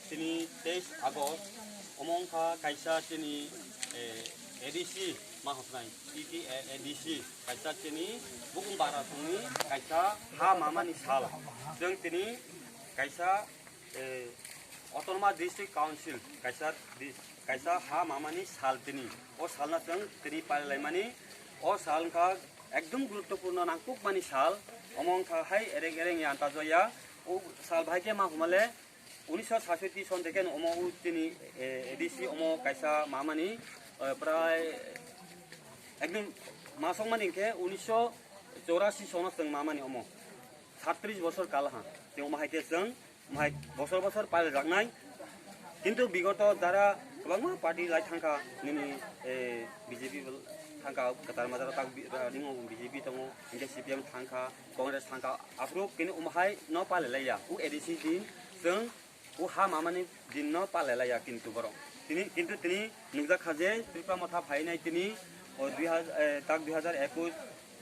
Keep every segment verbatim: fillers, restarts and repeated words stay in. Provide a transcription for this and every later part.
Tini teis August, omo wngkha kaisa tini, eh, A D C ma hwnai, T T A A D C, kaisa tini bukung bara songni kaisa ha mamani sal. Chwng tini kaisa, eh, Autonomous District Council, kaisa dis-, kaisa ha mamani sal tini. O salna chwng tini palilaimani, o sal wngkha ekdom guruttopurno nangkukmani sal, omo wngkha hai ereng ereng ya antajoya. O sal bahai khe ma hwnmale, unisho sasoti son theke no omo o tini, eh, A D C omo kaisa mamani, eh, prai ekdom masok mani khe unisho chorasi sono chwng mamani omo. Sattris bosor kal ha. Tei omo hai khe chwng, omo hai bosor bosor palijaknai. Kintu bigoto jara kwbangma party lai thangkha, nini, eh, B J P bo thangkha, kwtal majaro tak bi-, ra-, ringo B J P tongo, hinkhe C P M thangkha, Congress thangkha, aphuru kini omo hai no palilaiya. O A D C din chwng o ha mamani din no palilaiya kintu borok. Tini, kintu tini nukjak kha je Tripura motha phainai tini o dui hajar, eh, tak dui hajar ekush,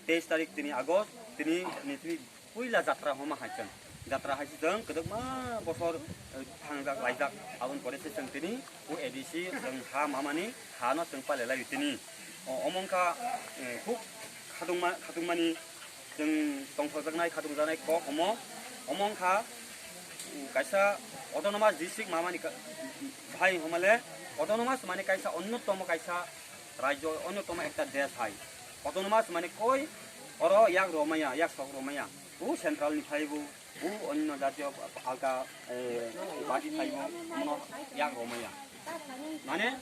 teis tarik tini August, tini ni tini puila jatra homa hai chwng. Jatra hai se chwng kwdwkma bosor, eh, thangjak laijak, aboni pore se chwng tini o A D C chwng ha mamani ha no chwng palilai tini. O, omo wngkha, eh, khub khatungma-, khatungmani chwng tongthokjaknai, khatungjaknai kok omo, omo wngkha, um, kaisa autonomous district mamani ka-, hai hwnmale autonomous mane kaisa onnotomo kaisa rajyo, onnotomo ekta desh hai. Autonomous mane koi oro yak romaya, yak sok romaya. O central ni phaibo, o onno jatiyo alka, eh, party phaibo, mono yak romaya. Mane,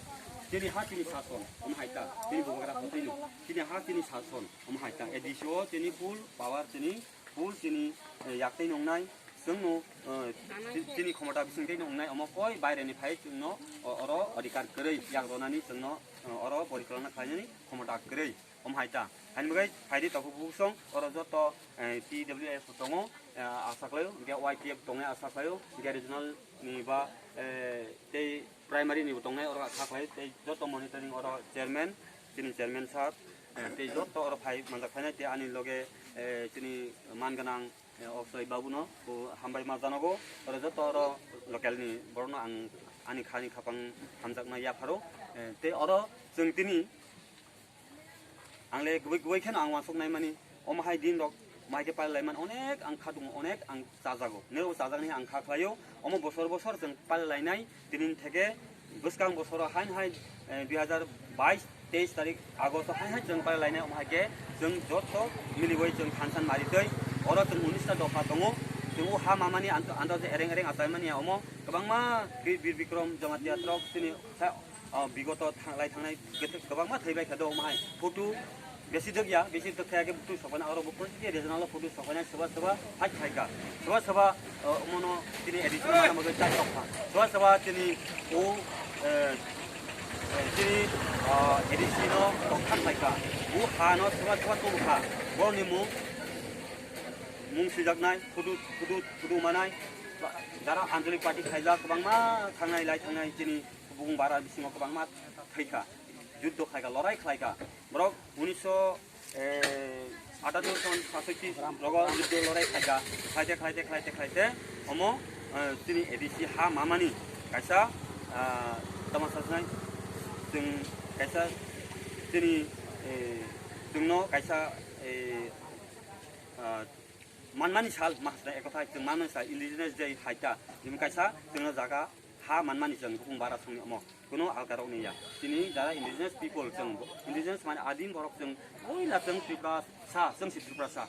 tini ha tini sason, omo hai ta, tini bubagra hotai no, tini ha tini sason, omo hai ta. A D C o tini full power tini, full tini, eh, yak tei nongnai, chwngno, eh, ti-, tini khomota bising tei nongnai, omo koi baire ni phai chwngno, o-, oro adhikar kwrwi yak ronani chwngno, eh, oro porikalona khlainani khomota kwrwi. Omo hai ta. Haini bagwi phaidi takhuk bukhuk song, oro joto, eh, T W F tongo, eh, asa khlaio, hinkhe Y T F tongnai asa khlaio, hinkhe regional ni ba, eh, tei primary ni bo tongnai oro asa khlaio, tei joto monitoring oro chairman, chini chairman sir, eh, tei joto oro phai manjak phainai, tei ani loge, eh, chini man gwnang, eh, Oksoi babu no bo hambai ma janogo, oro joto oro local ni borok no ang ani khani khapang hamjakma yapharo, eh, tei oro chwng tini Ang le gubui gubui kheno ang uansuk nai mani, omo hai din rok mai khe pali lai man onek ang kha tongo, onek ang chajago, nero chajaknai ang kha khlaio. Omo bosor bosor chwng pali lainai, tini theke bwskang bosoro hain hai, eh, dui hajar bais teis tarik August hai hai chwng pali lainai. Omo hai khe chwng joto miliwi chwng thansan mari twi oro chwng unis ta dopha tongo. Chwng o ha mamani ant-, andaje ereng ereng achai mani ya omo kwbangma Bir Bikrom Jamatia rok chini sa-, O, bigoto thanglai thangnai kwbangma thaibai kha do, omo hai photo besi dwk ya, besi dwk thaya khe bwtwi sokphaina, oro bo kwrwi khe regional o photo sokphaina, soba soba hai khai kha, soba soba, o, omono tini A D C no manna bagwi chai tok kha, soba soba tini o, eh, eh, tini, o, A D C no toktham khai kha, o ha no soba soba tong kha, borokni mung, mung swijaknai, photo, photo, photo manai, jara Anjali party khaijak kwbangma thangnai lai thangnai tini. Bung bara bisingo kwbangma thwi kha, juddo khai kha, lorai khlai kha. Borok unisho, eh, atattur son sasotti rogo juddo lorai khai kha. Khlaite, khlaite, khlaite, khlaite, omo, eh, chini A D C ha mamani kaisa, ah, tamo sasnai, chwng kaisa chini, eh, chwngno kaisa, eh, ah, manmani sal ma hasnai, ekotha chwng manmani sal, Indigenous Day hai ta, chwng kaisa chwngno jaga ha manmani chwng bukung bara songni omo, kuno alka rokni ya. Chini jara indigenous people chwng, indigenous mane adim borok chwng, oila chwng Tiprasa, chwng si Tiprasa.